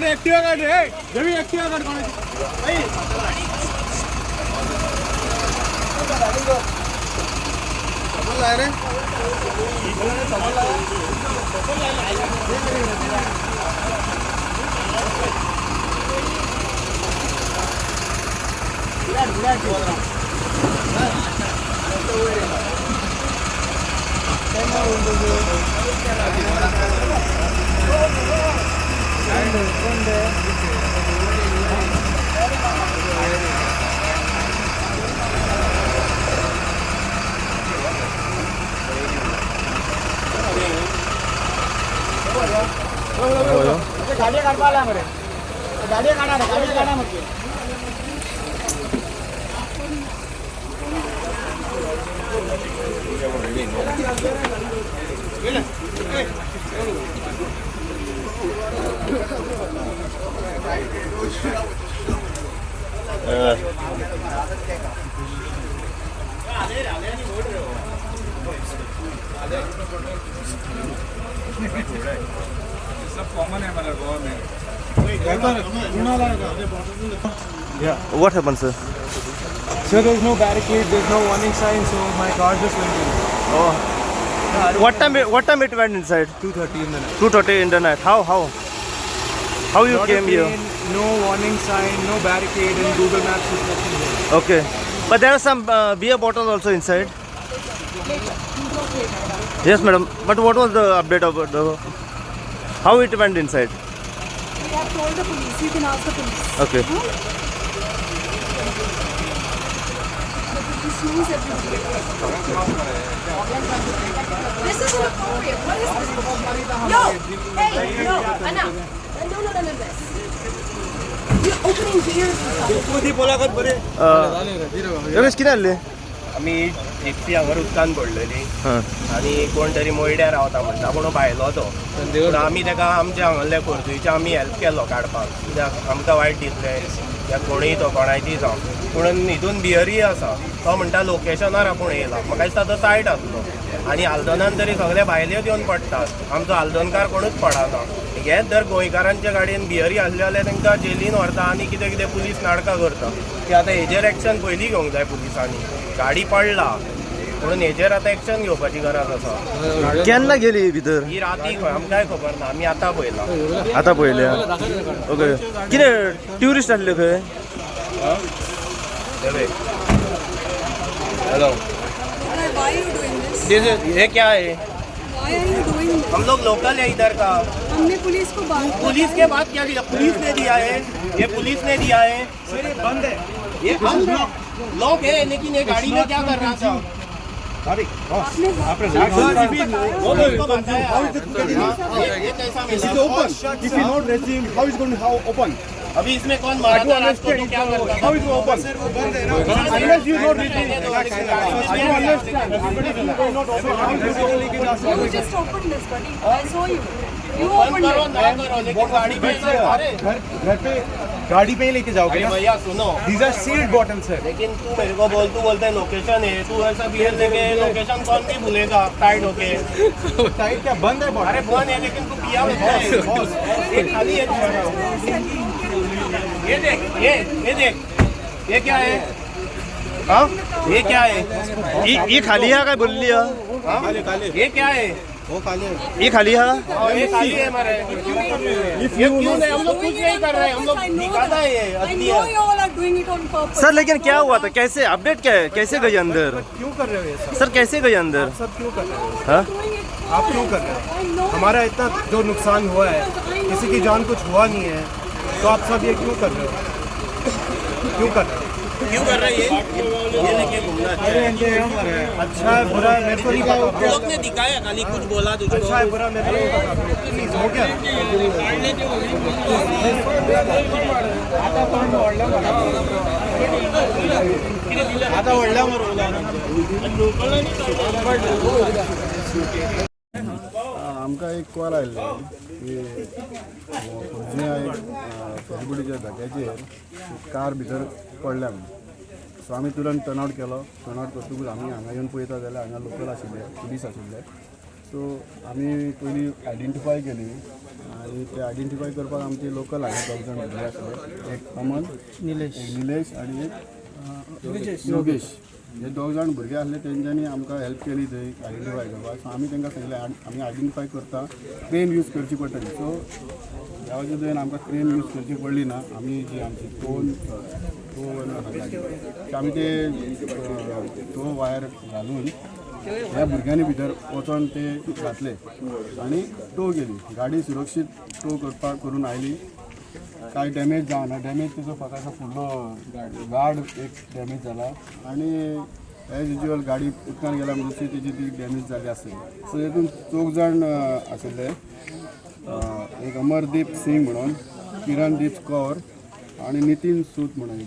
Activa गाडी रे, जमी एक्टिवा गाडी कोणाची? गाडी काढपाला मरे, गाडी काढा, गाडी काढा मग. सब कॉमन है हमारे गोवा में. What happened, sir? Sir, there's no barricade, there's no warning sign, so my car just went in. Oh. What time it went inside? 2:30 in the night. 2:30 in the night. How you Not a came here? train, no warning sign, no barricade, and Google Maps is nothing here. Okay. But there are some beer bottles also inside. Yes, madam. But what was the update about the how it went inside? We have told the police. You can ask the police. Okay. Huh? The police knows everything. This is inappropriate. What is this? No! Hey, no, Anna. No, no, no, no, this. You're opening beers and stuff. Yogesh कितें जालें? आमी Gypsy हांगर उदकान पडलेली आनी कोण तरी मोयड्यार रावता म्हणटा, पूण भायलो तो. पूण आमी ताका आमच्या हांगसरल्या खोर्जुंयचे आमी हेल्प केलो काडपाक, कित्याक आमकां वायट दिसलें कित्याक कोणूय तो कोणायची जावं. पूण हितून बियरीय आसा, तो म्हणटा लोकेशनार आपूण येयला. म्हाका दिसता तो सायट आसलो. आनी आल्दोनान तरी सगळे भायल्योच येवन पडटात, आमचो आल्दोनकार कोणूच पडना. हेच जर गोंयकारांच्या गाडयेन बियरी आसल्यो जाल्यार तांकां जेलीन व्हरता आनी कितें कितें पुलीस नाटकां करता. की आतां हेजेर एक्शन पयलीं घेवंक जाय पुलिसांनी. गाडी पडला म्हणून हेजेर आतां एक्शन घेवपाची गरज आसा. केन्ना गेली भितर? ही राती खंय आमकांय खबर ना, आमी आतां पळयला. आतां पळयल्या. ओके. कितें ट्युरिस्ट आसले खंय? Hello, Why are you doing this? ये क्या है? Why are you doing this? हम लोग लोकल है इधर का. हमने पुलिस को बात पुलिस के बाद क्या दिया? पुलिस ने दिया है, ये पुलिस ने दिया है. सर, ये बंद है, ये बंद है, लॉक है, लेकिन ये गाड़ी में क्या कर रहा था? आपने ये कैसा Is it open? If you not resume, how is going to how open? अभी इसमें कौन मारा था रात को, तो क्या करता? How is it open? Unless you not resume, I don't understand. Not open. How is it open? You just opened this, buddy. I saw you. You opened करो it. ना करो, लेकिन गाड़ी पे अरे घर घर पे गाड़ी पे ही लेके जाओगे ना? भैया सुनो, These are sealed bottles, sir. लेकिन तू मेरे को बोल, तू बोलता है लोकेशन है, तू ऐसा बियर लेके लोकेशन कौन भी भूलेगा टाइट होके. टाइट क्या बंद है बॉटल? अरे बंद है, लेकिन तू पिया ये खाली है. ये देख, ये देख, ये क्या है? हाँ, ये क्या है? ही खाली हा काय बोलली हा? ये क्या है? ही खाली हा? ये खाली है हमारे. ये क्यों नहीं? हम लोग कुछ नहीं कर रहे हैं, हम लोग दिखाता है ये असली है. सर लेकिन क्या हुआ था? कैसे अपडेट क्या है? कैसे गई अंदर? क्यों कर रहे हो ये सब? सर कैसे गई अंदर? सब क्यों कर रहे हो? हाँ? आप क्यों कर रहे हो? हमारा इतना जो नुकसान हुआ है, किसी की जान कुछ हुआ नहीं है, तो आप सब ये क्यों कर रहे हो? क्यों कर रहे हो? क्यों कर रहे हैं ये लेके घूमना अच्छा है? अच्छा है बुरा है मेरे को नहीं पता. हम लोग ने दिखाया खाली, कुछ बोला तुझको? अच्छा है बुरा मेरे को नहीं पता. प्लीज हो गया. आमकां एक कॉल आयिल्लो की खोर्जुंव्या एक फेरीबोटीच्या धक्याचेर कार भितर पडल्या म्हणून. सो आमी तुरंत टर्नआवट केलो. टर्नआवट करतकूच आमी हांगा येवन पळयता जाल्यार हांगा लोकल आशिल्ले, पुलीस आशिल्ले. सो आमी पयलीं आयडेंटिफाय केली आनी ते आयडेंटिफाय करपाक आमचे लोकल हांगा दोग जाण भुरगे आसले, एक अमन, निलेश, एक निलेश आनी एक योगेश. हे दोग जाण भुरगे आसले, तेंच्यांनी आमकां हेल्प केली थंय आयडेंटिफाय करपाक. सो आमी तांकां सांगलें आमी आयडेंटिफाय करता, क्रेन यूज करची पडटली. सो देवाच्या दयेन आमकां क्रेन यूज करची पडली ना. आमी जी आमची टोन टो आसा गाडी, आमी ते टो वायर घालून ह्या भुरग्यांनी भितर वचोन ते घातले आनी टो केली. गाडी सुरक्षीत टो करपाक करून आयली. कांय डॅमेज जावना. डॅमेज तिचो फक्त फुडलो गार्ड एक डॅमेज जाला आनी एज युजल गाडी उदकान गेल्या म्हणून तेजी ती डॅमेज जाली आसतली. सो हेतून चौग जाण आशिल्ले, एक अमरदीप सिंग म्हणून, किरणदीप कौर आनी नितीन सूत म्हणून.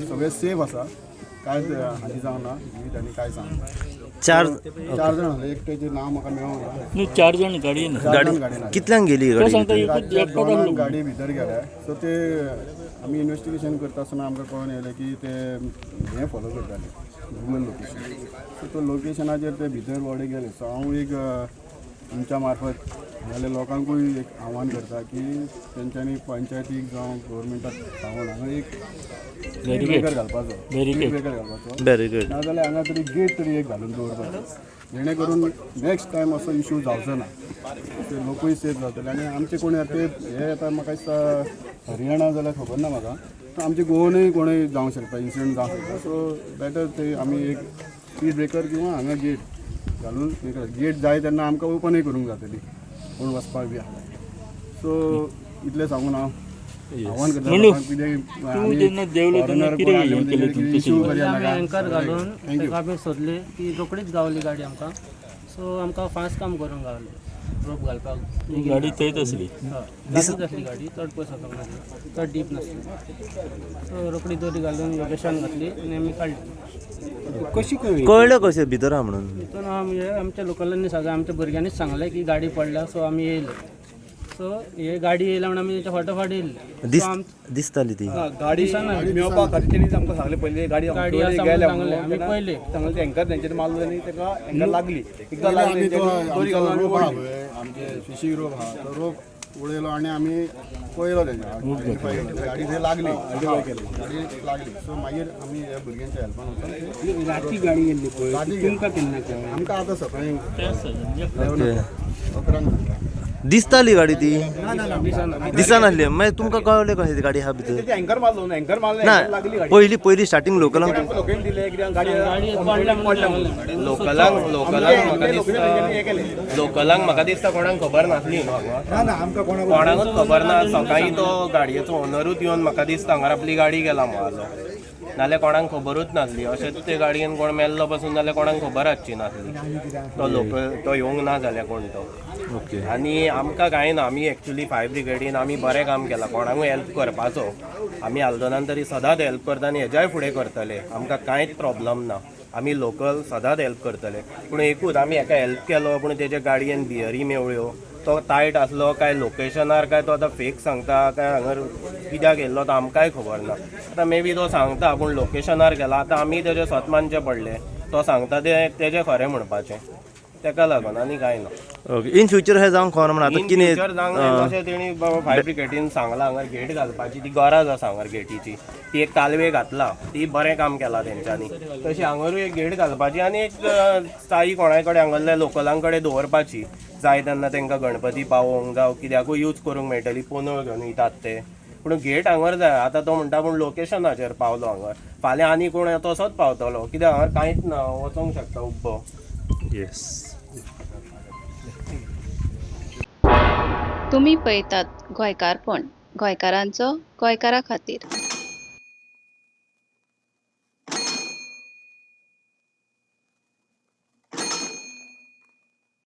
सगळे सेफ आसा, कांय हानी जावना, जीवित आनी कांय जावना. चार चार जाण आसले, एकट्याचें नांव म्हाका मेळोंक ना. चार जाण गाडयेन. चार जाण गाडयेन आसले. कितल्यांक गेली ही गाडी भितर? रातच्या दोनांक गाडी भितर गेल्या. सो ते आमी इन्वेस्टिगेशन करता आसतना आमकां कळोन येयलें की ते हें फॉलो करताले, गुगल लोकेशन. सो तो लोकेशनाचेर ते भितर वडे गेले. सो हांव एक तुमच्या मार्फत नाल्यार लोकांकूय एक आव्हान करता की तेंच्यांनी पंचायतीक जावं गव्हर्मेंटाक सांगून हांगा एक स्पीड ब्रेकर घालपाचो, स्पीड ब्रेकर घालपाचो, बॅरिकेड. नाजाल्यार हांगा तरी गेट तरी एक घालून दवरपाचो, जेणे करून नेक्स्ट टायम असो इशू जावचो ना. ते लोकूय सेफ जातले. आनी आमचे कोण ते हे आतां म्हाका दिसता हरियाणा जाल्यार खबर ना म्हाका, आमचे गोवनूय कोणूय जावंक शकता, इन्सिडंट जावंक शकता. सो बेटर ते आमी एक स्पीड ब्रेकर किंवा हांगा गेट घालून गेट जाय तेन्ना आमकां ओपनूय करूंक जातली कोण वचपाक बी आसल्यार. सो इतलें सांगून हांव आव्हान करता लोकांक, कितें जेन्ना देंवलो तेन्ना फॉरेनर कितें कोण आसले हें केलें म्हणटकीर इशू आमी करया. एंकर घालून thank you. ताका आमी सोदली, ती रोखडीच गावली गाडी आमकां. सो आमकां फास्ट काम करूंक गावलें, रोप घालपाक. गाडी थंयच आसली. लागींच आसली गाडी, चड पयस वचोंक नासली, चड डीप नासली. सो रोखडी दोरी घालून योगेशान घातली आनी आमी काडली. कळ्ळें कशें भितर आहा म्हणून? तितून आमी आमच्या लोकलांनी सगळ्या आमच्या भुरग्यांनीच सांगलें की गाडी पडल्या. सो आमी येयले. सो हे गाडी येयल्या म्हणून आमी तेच्या फाटोफाट येयले. दिस दिसताली ती. गाडी मेळपा खातीर तेणी आमकां सांगलें पयलीं गाडी गाडी आसा गेल्या म्हणून सांगलें आमी पयलीं. सांगलें, ते एंकर तेंच्यानी मारलो आनी ताका एंकर लागली. एकदां पयलीं लागली आमी तो तेंच्यांनी दोरी आमचो घालून आमी रोप आहा ओडली. पळय, आमचे फिशींग रोप आहा, तो रोप उडयलो आनी आमी पळयलो तेंच्या आयडेंटिफाय केलो, गाडी थंय लागली, गाडी लागली. सो मागीर आमी ह्या भुरग्यांच्या हेल्पान वचून राती गाडी गेल्ली पळय, राती तुमकां केन्ना कळ्ळें? आमकां आतां सकाळीं ओके. 11 सांगता. दिसताली गाडी ती दिसनासली, मागीर तुमकां कळ्ळें कशें ती गाडी आहा भितर? ते एंकर मारलो न्हू, एंकर मारलें, ना एंकर लागली गाडी. पयली पयली स्टार्टींग लोकलांक आमकां लोकेशन दिलें कित्याक गाडी गाडी पडल्या म्हणून सांगलें. लोकलांक लोकलांक म्हाका लोकेशन हें केलें. दिसता, लोकलांक म्हाका दिसता कोणाक खबर नासली न्हू हांगा, कोणाकूच खबर ना. सकाळीं तो गाडयेचो ओनरूच येवन म्हाका दिसता हांगार आपली गाडी गेला म्हणलो, नाल्यार कोणाक खबरूच नासली. अशेंच ते गाडयेन कोण मेल्लो पसून जाल्यार कोणाक खबर आसची नासली. तो लोकल तो येवंक ना जाल्यार कोण तो. ओके. आनी आमकां कांय ना, आमी एक्चुली फायर ब्रिगेडीन आमी बरें काम केलां, कोणाकूय हेल्प करपाचो. आमी आल्दोनान तरी सदांच हेल्प करता आनी हेज्याय फुडें करतले. आमकां कांयच प्रॉब्लम ना, आमी लोकल सदांच हेल्प करतले. पूण एकूच आमी हेका हेल्प केलो, पूण तेजे गाडयेन बियरी मेवळ्यो. तो तायट आसलो काय लोकेशनार, काय तो आतां फेक सांगता, काय हांगर कित्याक येयल्लो तो आमकांय खबर ना. आतां मे बी तो सांगता पूण लोकेशनार गेला. आतां आमी तेजे सत मानचें पडलें, तो सांगता तें तेजें खरें म्हणपाचें, तेका लागून आनी कांय ना. ओके, इन फ्युचर हें जावंक खबर म्हणून आतां इन कितें फ्युचर जावंक जाय अशें तेणी बाबा फायर ब्रिगेडीन सांगलां. हांगा गेट घालपाची ती गरज आसा. हांगार गेटीची ती एक कालवे घातला, ती बरें काम केलां तेंच्यांनी. तशी हांगारूय एक गेट घालपाची आनी एक स्थायी कोणाय कडेन हांगासरल्या लोकलां कडेन दवरपाची, जाय तेन्ना तांकां गणपती पावोवंक जावं कित्याकूय यूज करूंक मेळटली, पोनळ घेवन वयतात ते. पूण गेट हांगर जाय. आतां तो म्हणटा पूण लोकेशनाचेर पावलो हांगर, फाल्यां आनी कोण तसोच पावतलो, कित्याक हांगर कांयच ना, वचोंक शकता उब्बो. येस. तुमी पळयतात गोंयकारपण, गोंयकारांचो गोंयकारा खातीर.